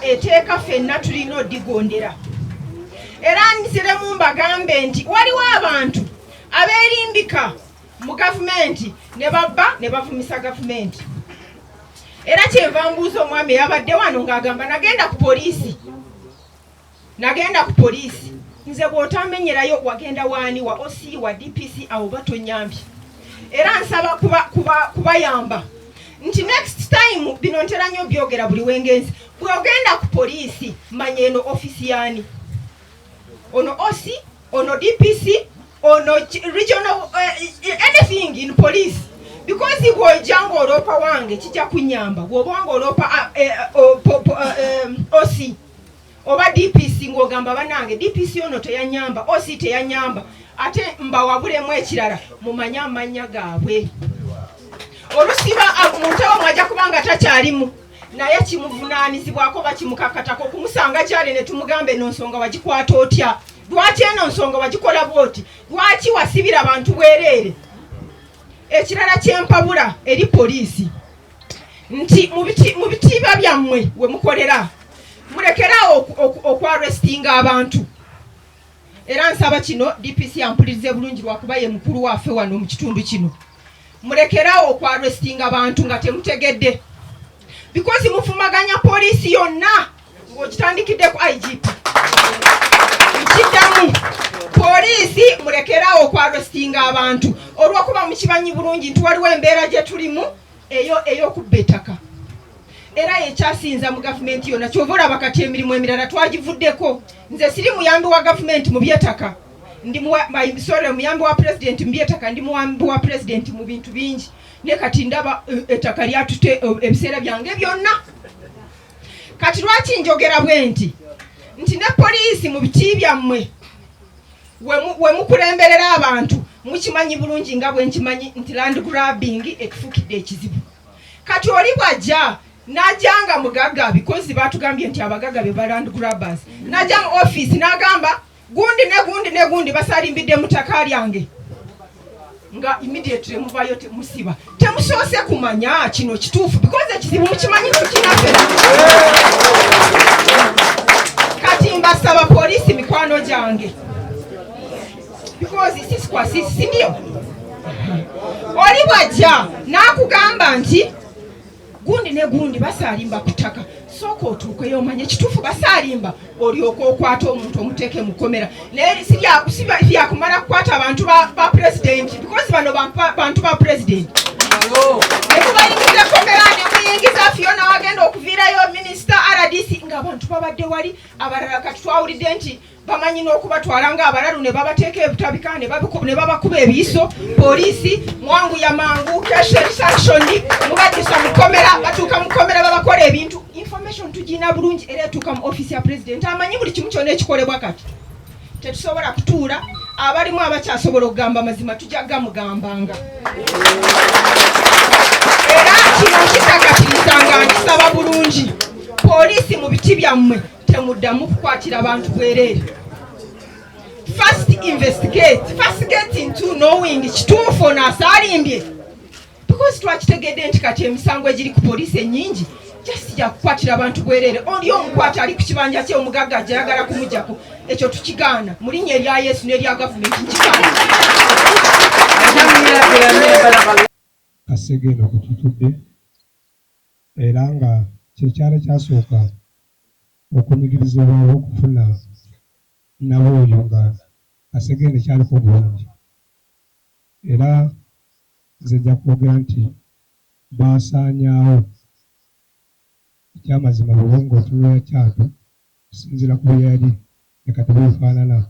Eteeka ffenna tulina odigondera. Era nziremu mbagambe nti waliwo abantu abeerimbika mu gavumenti ne babba ne bavumisa gavumenti. Era kyenva mbuuza omwami eyabadde wano ng'agamba nagenda ku poliisi, nagenda ku poliisi. Nze bw'otamenyerayo wagenda waani, wa OC, wa DPC, awo batonyambye. Era nsaba kubayamba nti next time, bino ntera nnyo byogera buli wengenzi, bw'ogenda ku poliisi manya eno ofisi yaani, ono OC, ono DPC, ono regional, anything in police, because bw'ojja ng'oloopa wange kijja kunyamba. Bw'oba ng'oloopa OC oba DPC, ng'ogamba banange DPC ono teyanyamba, OC teyanyamba. Ate mbawabulemu ekirala, mumanye amannya gaabwe. Olusiba muntu awo mwajja kubanga takyalimu, naye kimuvunaanizibwako oba kimukakatako okumusanga kyali ne tumugamba, eno nsonga wagikwata otya? Lwaki eno nsonga wagikola bwoti? Lwaki wasibira abantu bwereere? Ekirala kyempabula eri poliisi nti mu bitiibwa byammwe we mukolera, mulekeraawo okwarrestinga abantu. Era nsaba kino DPC ampulirize bulungi, lwakuba ye mukulu waffe wano mu kitundu kino. Mulekeraawo okwarrestinga abantu nga temutegedde, because mufumaganya poliisi yonna ng'okitandikidde ku IGP. Nkiddamu, poliisi, mulekeraawo okwarrestinga abantu, olw'okuba mukimanyi bulungi nti waliwo embeera gye tulimu eyo ey'okubba ettaka, era yekyasinza mu gavumenti yonna. Kyova olaba kati emirimu emirala twagivuddeko. Nze siri muyambi wa gavumenti mu byetaka, ndi sorry, muyambi wa pulezidenti mu byetaka, ndi muyambi wa pulezidenti mu bintu bingi, naye kati ndaba ettaka lyatute ebiseera byange byonna. Kati lwaki njogera bwe nti? Nti ne poliisi mu biti byammwe we mukulemberera abantu, mukimanyi bulungi nga bwe nkimanyi nti land grabbing etufukidde ekizibu. Kati oli bw'ajja n'ajja nga mugagga, because batugambye nti abagagga be ba land grabbers, n'ajja mu office n'agamba gundi ne gundi ne gundi basalimbidde mu ttaka lyange, nga immediately muvayo temusiba, temusoose kumanya kino kituufu, because ekizibu mukimanyi tukinaffe. Kati mbasaba poliisi, mikwano gyange, because sisi kwa sisi, si ndio? Oli bw'ajja n'akugamba nti gundi ne gundi basaalimba ku ttaka, sooka otuukeyo omanye kituufu basaalimba, olyoke okwata omuntu omuteeke mu kkomera. Naye si byakumala kukwata abantu ba pulezidenti, because bano bantu ba pulezidenti, ne mubayingiza ekkomera, ne muyingiza Fiona wagenda okuviirayo minisita RDC, ng'abantu babadde wali abalala. Kati twawulidde nti bamanyi n'okubatwala ng'abalalu ne babateeka ebutabika ne babakuba ebiiso. Poliisi, mwangu ya mangu cash sanction, mubaddusa mu kkomera. Batuuka mu kkomera babakola ebintu. Information tugina bulungi era etuuka mu office ya president, amanyi buli kimu kyonna ekikolebwa. Kati tetusobola kutuula. Abalimu abakyasobola okugamba amazima, tujja gamugambanga. Era kino nkisakatiriza nga nkisaba bulungi, poliisi, mu biti byammwe temuddamu kukwatira abantu bwereere. First investigate, first get into knowing kituufu ono asaalimbye, because twakitegedde nti kati emisango egiri ku poliisi ennyingi just gyakukwatira abantu bwereere. Oli omukwata ali ku kibanja kye, omugagga gyayagala kumugjako. Ekyo tukigaana mu linnya erya Yesu n'erya gavumenti, nkigaana. Kasege eno kwe tutudde, era nga kyekyalo kyasooka okunyigirizibwa okufuna nabooyo, nga Kasege eno ekyaliko bulungi. Era nze nja kwogera nti baasaanyaawo. Ekyamazima, bw'oba ng'otunula Kyatu okusinziira ku bwe yali ne kati bwefaanana,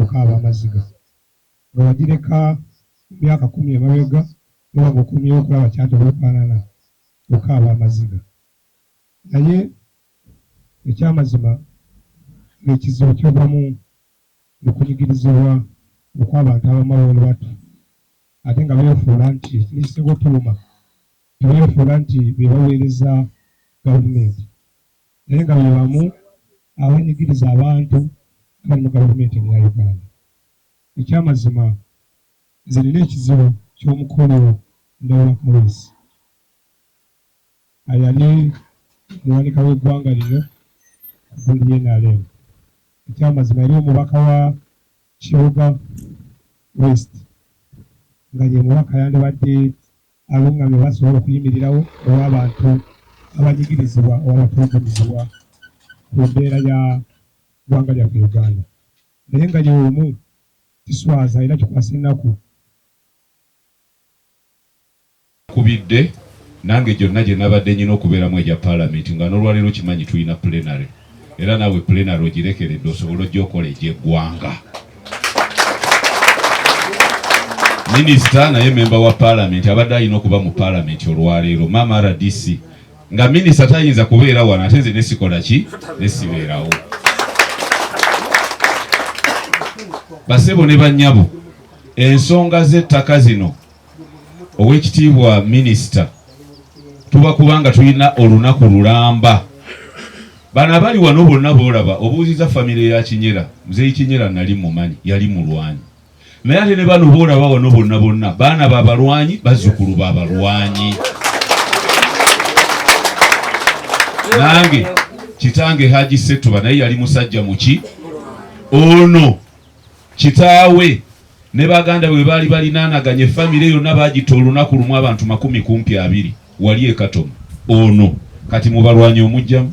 okaaba amaziga. Nga wagireka mu myaka 10 emabega, noba ng'okomyewo okulaba Kyatu bwefaanana, okaaba amaziga. Naye ekyamazima, ng'ekizibu kiva mu kunyigirizibwa okw'abantu abamu ab'olubatu, ate nga beefuula nti ekintu ekisinga otuluma, tebeefuula nti be baweereza gavumenti, naye nga be bamu abanyigiriza abantu abali mu gavumenti eno ya Uganda. Ekyamazima, nze nina ekizibu ky'omukulu Ndawula Kaweesi, ayali omuwanika w'eggwanga lino. Ku NRM. Ekyamazima yali omubaka wa Kiboga West, nga ye mubaka yandibadde alungamye basobola okuyimirirawo olw'abantu abanyigirizibwa oba abatulugunyizibwa ku mbeera ya ggwanga lyaffe Uganda. Naye nga y'omu kiswaza era kikwasa ennaku. Kubidde nange gyonna gye nabadde nyina okubeeramu egya paalamenti, nga n'olwaleero kimanyi tulina plenary, era naawe plenary ogirekeredde osobole ojja okola egy'eggwanga. Minisita naye memba wa paalamenti abadde alina okuba mu paalamenti olwaleero, maama RDC, nga minisita tayinza kubeera wano ate nze nesikola ki nesibeerawo. Basebo ne bannyabo, ensonga z'ettaka zino, Owekitiibwa minisita, tuba kubanga tulina olunaku lulamba. Bano abali wano bonna boolaba obuuziza famire ya Kinyera, Muzeeyi Kinyera nali mumanyi, yali mulwanyi. Naye ate ne bano boolaba wano bonna bonna baana ba balwanyi, bazzukulu ba balwanyi. Nange kitange Haji Ssetuba naye yali musajja muki ono kitaawe ne baganda bwe baali balinaanaganye famire yonna bagitta olunaku lumu abantu makumi kumpi abiri wali e Katomo. Ono kati mu balwanyi omujjamu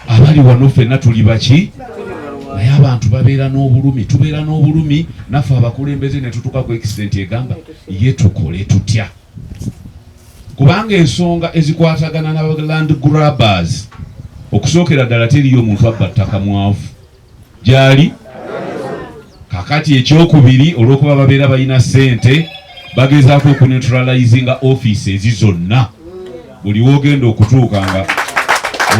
abali wano ffenna tuli baki, naye abantu babeera n'obulumi, tubeera n'obulumi naffe abakulembeze ne tutuuka ku extent egamba ye tukole tutya, kubanga ensonga ezikwatagana na land grabbers okusookera ddala teriyo muntu abba ttaka mwavu gyali. Kakati ekyokubiri, olw'okuba babeera balina ssente bagezaako okuneutralizinga offices zonna, buli w'ogenda okutuuka nga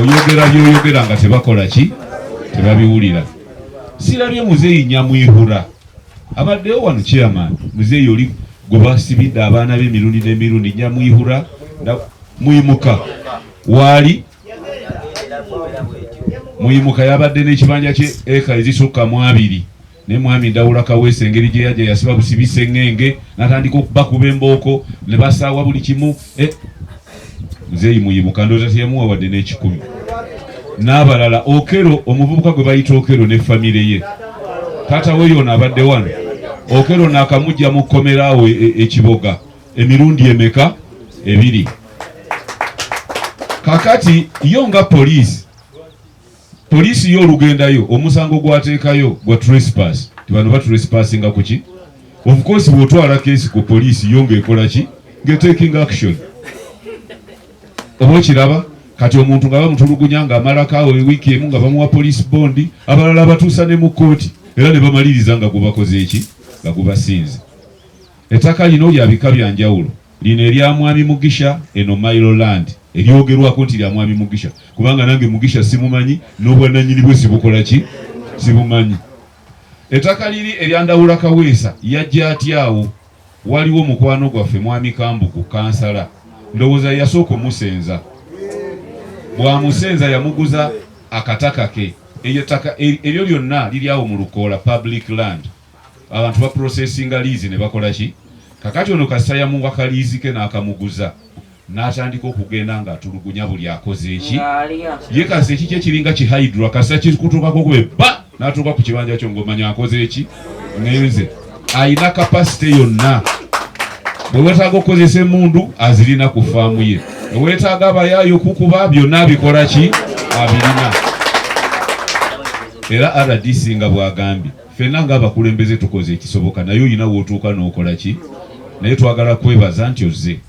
oyogera by'oyogera nga tebakola ki, tebabiwulira. Sirabye muzeeyi Nyamwihura abaddewo wano, chairman muzeeyi oli gwe basibidde abaana b'emirundi n'emirundi, Nyamwihura Mwimuka waali Muyimuka yabadde n'ekibanja kye eka ezisukka mu abiri, naye mwami Ndawula Kaweesa engeri gye yajja yasiba busibi sseŋŋenge n'atandika okubakuba embooko ne basaawa buli kimu. Muzeeyi Muyimuka ndowooza teyamuwa wadde n'ekikumi. N'abalala, Okello, omuvubuka gwe bayita Okello ne famire ye, taata we yono abadde wano. Okello naakamujja mu kkomera awo e Kiboga emirundi emeka? Ebiri. Kakati yo nga poliisi yo olugendayo omusango gwateekayo gwa trespass, tibano ba trespassinga kuki? Of course bw'otwala keesi ku poliisi yo ng'ekola ki? Ng'etaking action. Oba okiraba kati omuntu nga bamutulugunya ng'amalako awo wiiki emu nga bamuwa police bond, abalala batuusa ne mu kkooti era ne bamaliriza nga gubakoze eki? Nga gubasinze. Ettaka lino lya bika bya njawulo. Lino erya Mwami Mugisha, eno Mailo Land eryogerwako nti lya Mwami Mugisha, kubanga nange Mugisha simumanyi n'obwannannyini bwe sibukola ki? Sibumanyi. Ettaka liri erya Ndawula Kaweesa yajja atya awo? Waliwo mukwano gwaffe Mwami Kambugu kansala, ndowooza ye yasooka omusenza. Bw'amusenza yamuguza akataka ke. Eryo ettaka eryo lyonna liri awo mu Lukoola public land. Abantu baprocessinga liizi ne bakola ki? Kakati ono kasita yamuwa kaliizi ke n'akamuguza n'atandika okugenda ng'atulugunya buli akoze eki ye kasita ekikye kiringa ki hydra, kasita kikutuukako okube ba n'atuuka ku kibanja kyo ng'omanya akoze eki ngenze. Alina kapasite yonna, bwe weetaaga okukozesa emmundu azirina ku faamu ye, bwe weetaaga abayaayo okukuba byonna abikola ki abirina. Era RDC nga bw'agambye, ffenna ng'abakulembeze tukoze ekisoboka, naye olina w'otuuka n'okola ki, naye twagala kwebaza nti ozze.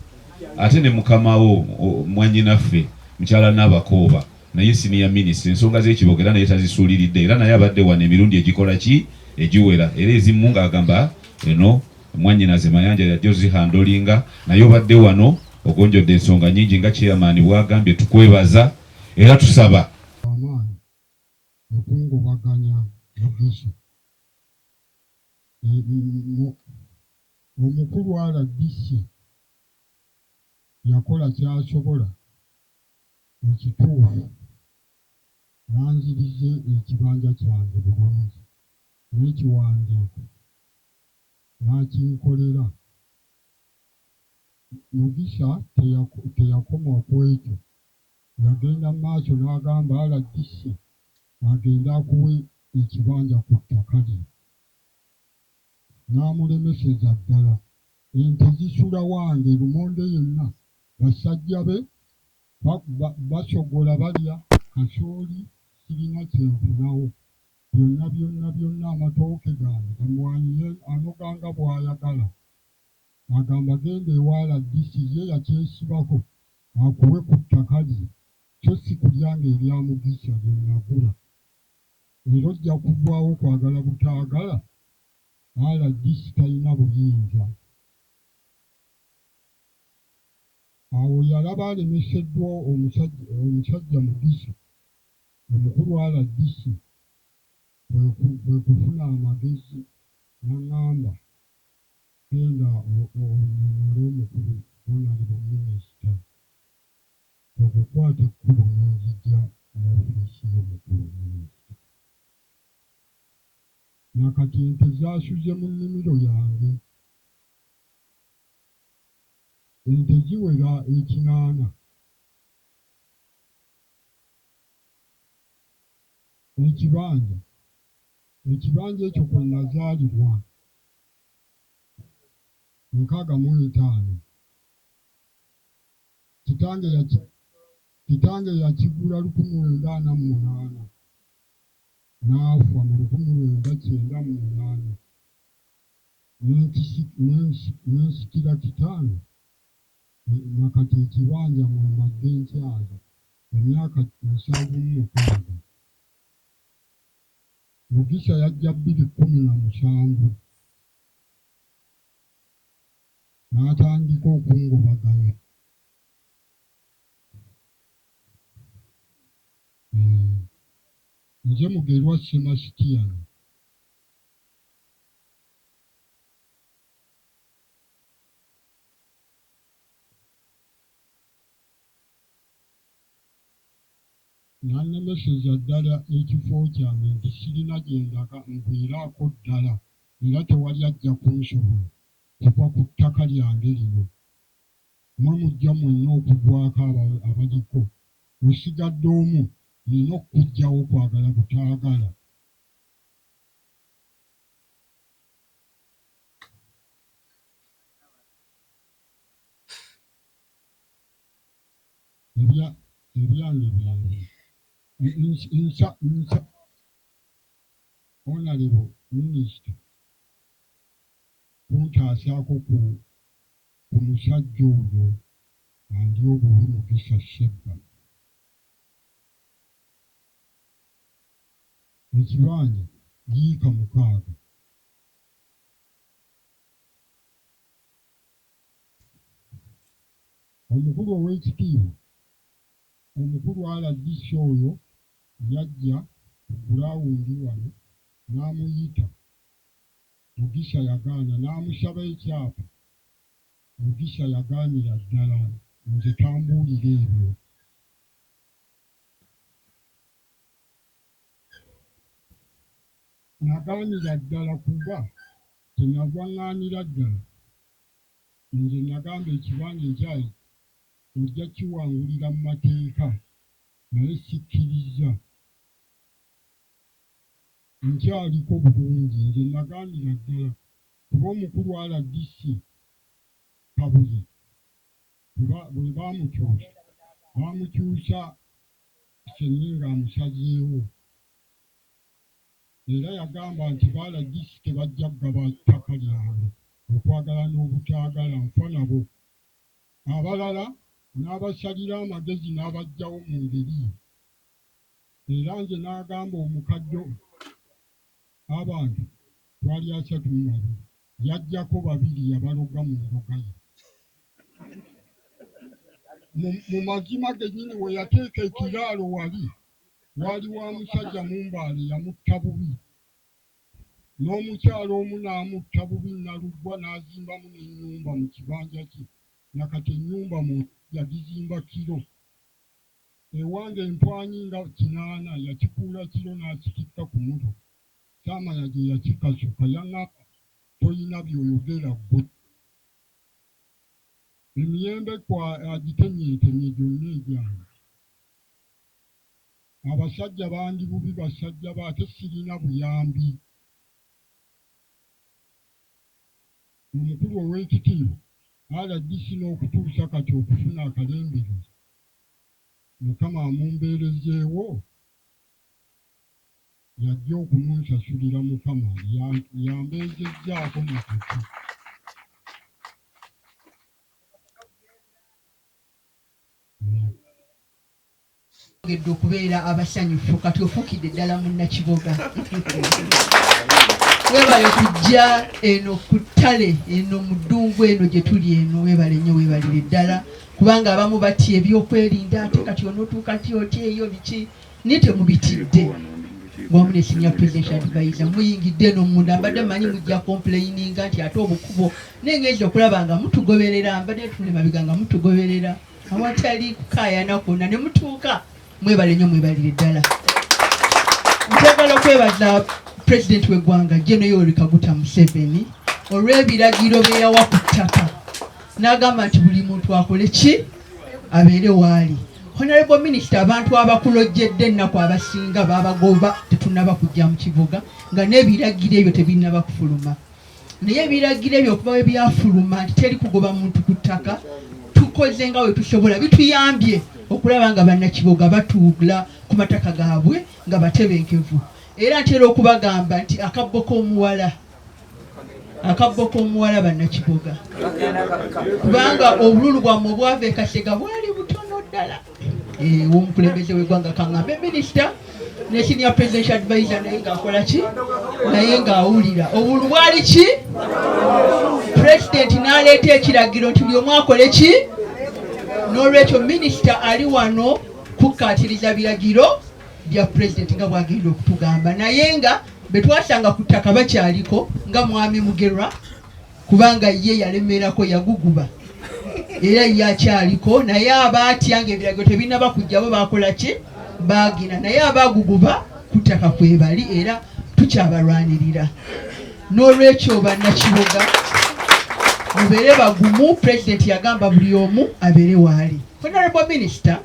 Ate ne mukama wo mwannyinaffe mukyala Nabakooba naye senior minisita ensonga z'ekiboga era naye tazisuuliridde, era naye abadde wano emirundi egikola ki egiwera, era ezimu ng'agamba eno mwannyinaze Mayanja yajja ozihandolinga, naye obadde wano ogonjodde ensonga nnyingi nga chairman bw'agambye, tukwebaza era tusaba. Amaanyi mu kungobaganya Mugisha. Omukulu rdc yakola ky'asobola ekituufu n'anziriza ekibanja kyange bulungi n'ekiwandiiko n'akinkolera. Mugisha teyakoma ku ekyo. Yagenda mu maaso n'agamba RDC agende akuwe ekibanja ku ttaka lye n'amulemeseza ddala. Ente zisula wange lumonde yenna basajja be basogola balya kasooli sirina kye nfunawo. Byonna byonna byonna amatooke gange emmwanyi ye anoga nga bw'ayagala. Agamba genda ewa rdc ye yakyesibako akuwe ku ttaka lye so si ku lyange erya Mugisha lye nagula. Era ojja kuvaawo kwagala butaagala rdc talina buyinza. Awo yalaba alemeseddwa omusajja Mugisha omukulu rdc kwe kufuna amagezi n'ang'amba genda onnyonnyole omukulu Honourable Minisita. Kwe kukwata ekkubo ne nzija mu ofiisi y'omukulu Minisita. Na kati ente zaasuze mu nnimiro yange. Ente ziwera ekinaana. Ekibanja Ekibanja ekyo kwe nazaalibwa. 65. Kitange yaki Kitange yakigula 1948 n'afa mu 1998 ne nkisi ne nsi ne nsikira kitange na kati ekibanja mwe mbadde nkyali emyaka 76. Mugisha yajja 2017 n'atandika okungobaganya. Nze Mugerwa Ssemasitiyani. N'annemeseza ddala ekifo kyange nti sirina gye ndaga nviiraako ddala era tewali ajja kunsobola kuva ku ttaka lyange lino. Mmwe mujja mwenna okugwako abaliko osigadde omu nnina okukuggyawo kwagala butaagala. Ebya ebyange byebyo. Nsa nsa Honourable Minister kuntaasaako ku ku musajja oyo andi obubi Mukisa Ssebba. Ekibanja yiika mukaaga. Omukulu Oweekitiibwa omukulu rdc oyo yajja ku gulawundi wano n'amuyita, Mugisha yagaana n'amusaba ekyapa, Mugisha yagaanira ddala nze tambuulira ebyo. Nagaanira ddala kuba kye nava ŋŋaanira ddala Nze nagamba ekibanja ekyayi ojja kiwangulira mu mateeka naye sikkirizza. Nkyaliko bulungi nze nagaanira ddala kuba omukulu rdc Kabuye bwe baamukyusa baamukyusa Sseninga amusazeewo. Era yagamba nti ba rdc tebajja kugaba ttaka lyange okwagala n'obutaagala nfa nabo. Abalala n'abasalira amagezi n'abaggyawo mu ngeri ye. Era nze n'agamba omukadde abantu twali 32 yaggyako babiri yabaloga mu ndoga ye. Mu mazima gennyini we yateeka ekiraalo wali waali wa musajja Mumbaale yamutta bubi n'omukyala omu n'amutta bubi Naluggwa n'azimbamu n'ennyumba mu kibanja kye na kati ennyumba mu yagizimba kiro. Ewange empwanyi nga kinaana yakikuula kiro n'akitikka ku mmotoka saamanya gye yakikasuka yang'amba tolina by'oyogera ggwe. Emiyembe kwa agitemyetemye gyonna egyange. Abasajja bandi bubi basajja ba ate sirina buyambi. Omukulu ow'ekitiibwa RDC n'okutuusa kati okufuna akalembereza Mukama amumbeerezeewo yajja okumunsasulira Mukama yambeezezzaako na kati. Twongedde okubeera abasanyufu kati ofuukidde ddala munnakiboga. Weebale kujja eno ku ttale eno mu ddungu eno gye tuli eno, weebale nnyo weebalire ddala kubanga abamu batya ebyokwerinda ate kati onootuuka ti otya eyo biki naye temubitidde wamu ne senior presidential advisor muyingidde eno munda mbadde manyi mujja complaininga nti ate obukubo naye ngenza okulaba nga mutugoberera mbadde tule mabega nga mutugoberera awatali kukaayana kwonna ne mutuuka. Mwebale nnyo, mwebalire ddala. Njagala okwebaza pulezidenti w'eggwanga General Yoweri Kaguta Museveni olw'ebiragiro bye yawa ku ttaka n'agamba nti buli muntu akole ki abeere waali. Honorable Minister, abantu abakulojjedde ennaku abasinga babagoba tetunnaba kujja mu kibuga nga n'ebiragiro ebyo tebinnaba kufuluma. Naye ebiragiro ebyo okuva bwe byafuluma nti teri kugoba muntu ku ttaka, tukoze nga bwe tusobola, bituyambye okulaba nga bannakiboga batuula ku mataka gaabwe nga batebenkevu. Era ntera okubagamba nti akabbo k'omuwala, akabbo k'omuwala bannakiboga, kubanga obululu bwammwe obwava e Kasega bwali butono ddala. Eh, w'omukulembeze w'eggwanga kaŋŋambe minisita ne senior presidential advisor naye ng'akola ki naye ng'awulira obulu bwali ki pulezidenti n'aleeta ekiragiro nti buli omu akole ki n'olwekyo minisita ali wano kukkaatiriza biragiro bya pulezidenti nga bw'agenda okutugamba naye nga be twasanga ku ttaka bakyaliko nga mwami Mugerwa kubanga ye yalemerako yaguguba era ye akyaliko naye abaatya nga ebiragiro tebinaba kujja bo bakola ki baagina naye abaguguba ku ttaka kwebali era tukyabalwanirira n'olwekyo bannakiboga mubeere bagumu pulezidenti yagamba buli omu abeere waali honorable minister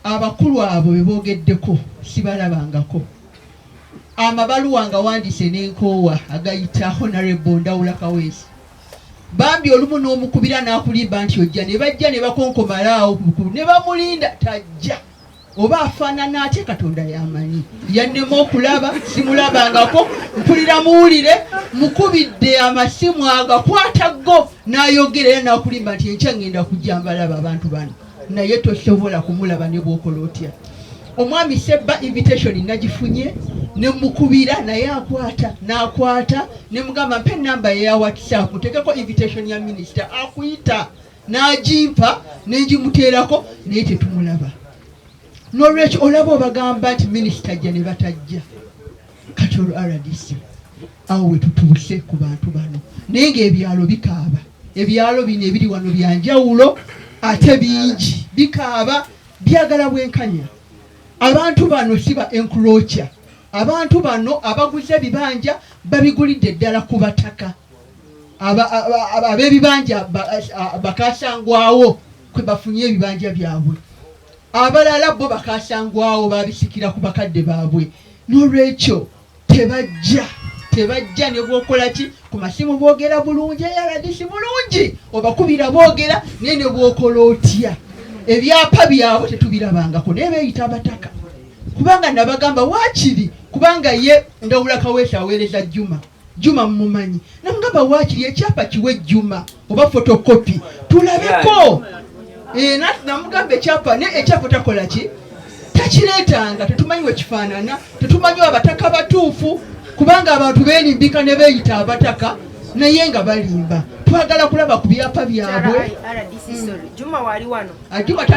abakulu abo bebogeddeko sibalabangako Amabaluwa ngawandiise n'enkoowa agayita Honorable Ndawula Kaweesi. Bambi olumu n'omukubira n'akulimba nti ojja ne bajja ne bakonkomala awo ku bukulu ne bamulinda tajja. Oba afaanana atya Katonda y'amanyi. Yannema okulaba, simulabangako, mpulira muwulire, mukubidde amasimu agakwata go n'ayogera era n'akulimba nti enkya ngenda kujja mbalaba abantu bano. Naye tosobola kumulaba ne bw'okola otya. Omwami Sebba invitation nagifunye ne mukubira naye akwata n'akwata ne mugamba mpe ennamba ye ya WhatsApp nteekeko invitation ya minisita akuyita n'agimpa ne ngimuteerako naye tetumulaba. N'olwekyo olaba obagamba nti minisita ajja ne batajja. Kati olwo RDC awo we tutuuse ku bantu bano naye ng'ebyalo bikaaba. Ebyalo bino ebiri wano bya njawulo ate bingi bikaaba byagala bwenkanya. Abantu bano si ba encroacher. Abantu bano abaguze ebibanja babigulidde ddala ku bataka. Ab'ebibanja bakasangwawo kwe bafunye ebibanja byabwe. Abalala bo bakasangwawo babisikira ku bakadde baabwe. N'olwekyo tebajja tebajja ne bw'okola ki ku masimu boogera bulungi, ARDC bulungi obakubira boogera naye ne bw'okola otya ebyapa byabwe tetubirabangako naye beeyita abataka kubanga nabagamba waakiri kubanga ye Ndawula Kaweesi aweereza Juma Juma mumumanyi namugamba waakiri ekyapa kiwe Juma oba photocopy tulabeko. Namugamba ekyapa naye ekyapa takola ki takireetanga tetumanyi wekifaanana tetumanyi abataka batuufu kubanga abantu beerimbika ne beeyita abataka naye nga balimba. Twagala kulaba ku byapa byabwe. Juma wali wano. Juma